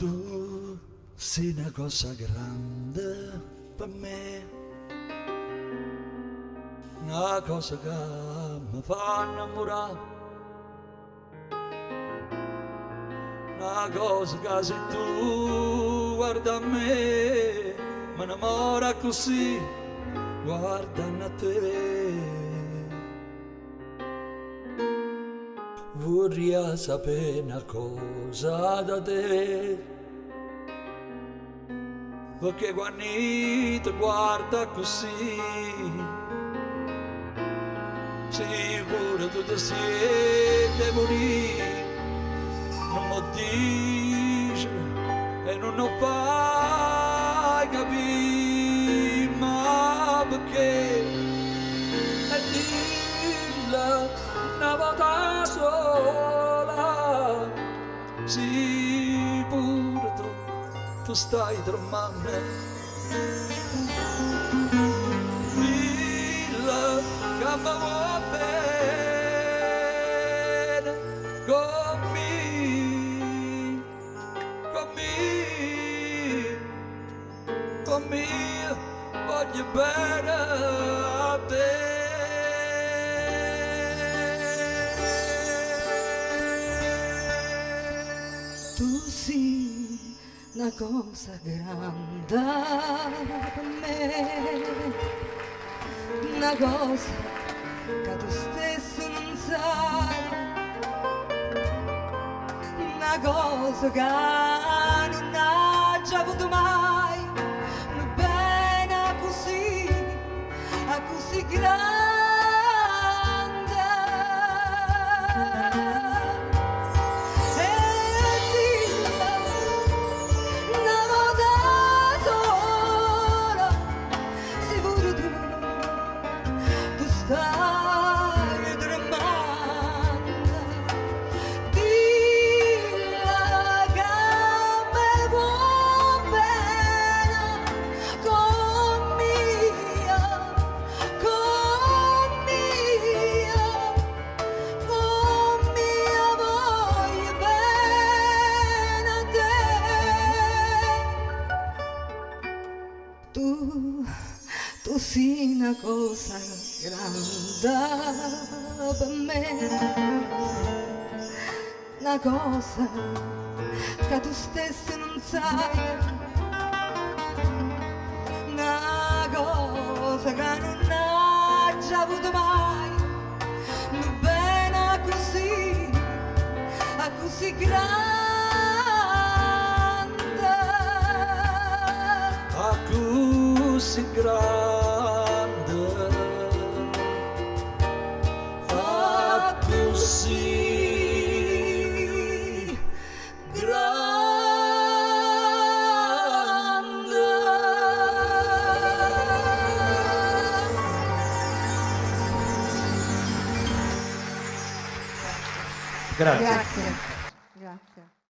Tu sei una cosa grande per me, una cosa che mi fa innamorare, una cosa che se tu guarda a me, mi innamora così, guardando a te. Vorrei sapere una cosa da te. Perché quando ti guarda così, sicuro tu ti siete morire, non mi dici e non lo fai capire, ma perché? E dilla una volta sola, sì pure tu, tu stai tremando. Dilla che mi vuoi bene, con me, con me, con me, voglio bene a te. Tu sei una cosa grande per me, una cosa che tu stesso non sai, una cosa che non hai già avuto mai, un bene così, così grande. E dilla una volta sola, se pure tu, tu stai tremando. Dilla che mi vuoi bene, con mia, con mia, con mia voglio bene a te. Tu, tu sei una cosa grande per me, una cosa che tu stesso non sai, una cosa che non hai già avuto mai, un bene così, così grande. Così grande, così grande. Grazie. Grazie.